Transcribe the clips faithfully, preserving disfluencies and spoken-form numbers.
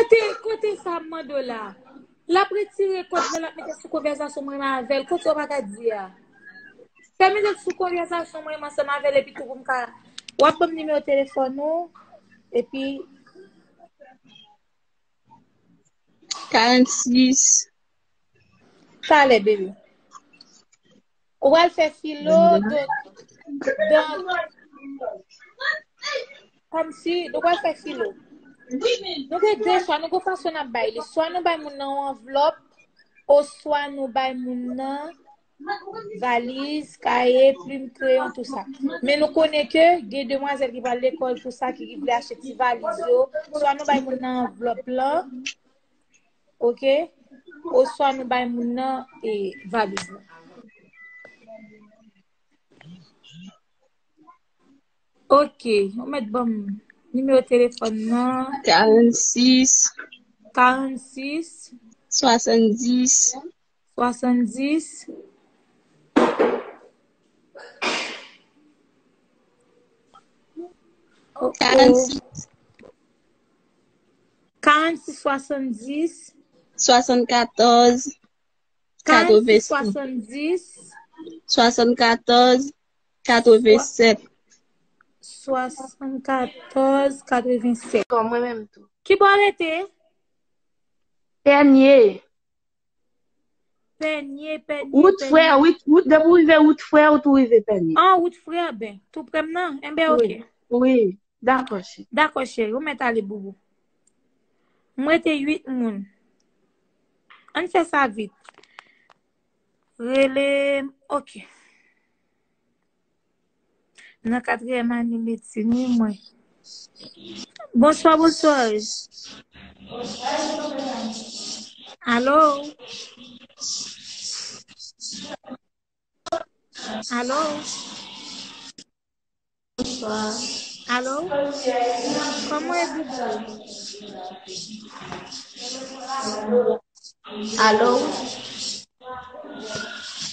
Kote, kote sa m mande w la? L ap retire kòd mwen, l ap mete sou konvèsasyon mwen menm avè l. Kote w pa ka di a? Fè mete l sou konvèsasyon mwen menm ansanm avè l, epi tou pou m ka. W ap ban m nimewo telefòn ou, epi. Karannsis. Talè, bebe. Ou pral fè filo, donk, donk, kòmsi, nou pral fè filo. Nou gen de chwa, nou gen fason n ap bay li. Swa nou bay moun nan yon anvlòp, oswa nou bay moun nan valiz, kaye, plim, kreyon, tou sa. Men nou konnen ke gen demwazèl ki pral lekòl, tou sa, ki, ki vle achte ti valiz yo. Swa nou bay moun nan anvlòp lan, oke? Oswa nou bay moun nan e valiz lan. Oke, ou mèt ban m nimewo telefòn nan. Karannsis. Karannsis. Swasanndis. Swasanndis. Oh, oh. Karannsis. Karannsis, swasanndis. Swasannkatòz. Karannsis, swasanndis. Swasannkatòz. Katrevennsèt. Swasannkatòz, katrevennsèt. Kòm mwen menm tou. Ki bò w rete? Pènye. Pènye, pènye, Wout frè, wout, wout, depi w rive wout frè, ou tou rive pènye. An, wout frè, ben, tou prè m nan? Enben, oke. Wi, dakò, cheri. Dakò, cheri, ou mèt ale, boubou. M rete uit moun. Ann fè sa vit. Rele m, oke. Nan katriyèm ane medsin, wi, mwen. Bonswa, bonswa. Alo? Alo? Alo? Kòman e, boubou? Alo?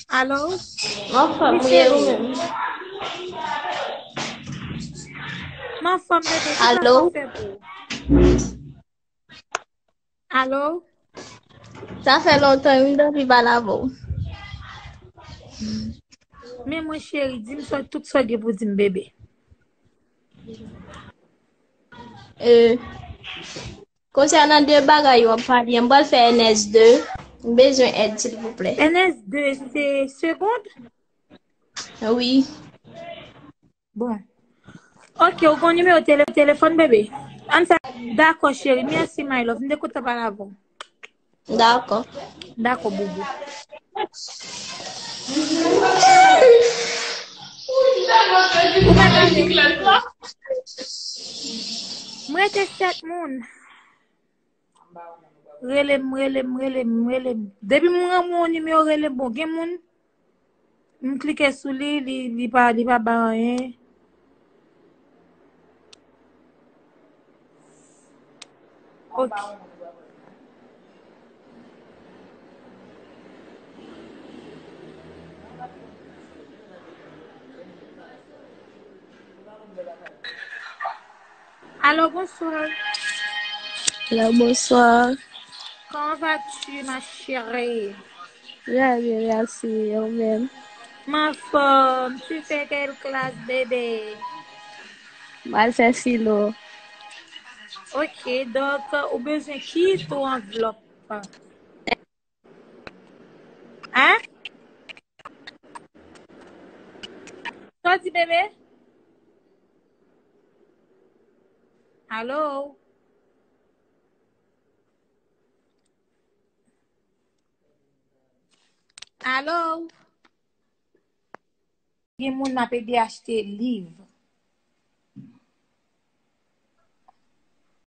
Alo? M anfòm, wi, e ou menm? M anfòm, bebe, ki sa Alo? K ap fè pou ou? Alo? Sa fè lontan, wi, m t anvi pale avè w. Men mwen, cheri, di m sa, tout sa w gen pou di m, bebe. E, konsènan de bagay w ap pale, m pral fè N S de. M bezwen èd, silvouplè. N S de, se segond? Wi. Bon. Oke, ou gen nimewo tele-, telefòn, bebe? Ann fè. Dakò, cheri. Mèsi, my love. M te kontan pale avè w. Dakò. Dakò, boubou. M rete sèt moun. Rele m, rele m, rele m, rele m. Depi m ranmwe yon nimewo, rele m. Bon, gen moun, m klike sou li, li, li pa, li pa ba anyen. Ok. Allô, bonsoir. Allô, bonsoir. Comment vas-tu, ma chérie? Très bien, merci. Et vous-même? Ma femme, tu fais quelle classe, bébé? Mwen fè filo. Ok, donk, ou bezwen ki tou anvlòp? Hein? Sa w di, bebe? Allô? Allô? Gen moun m ap ede achte liv.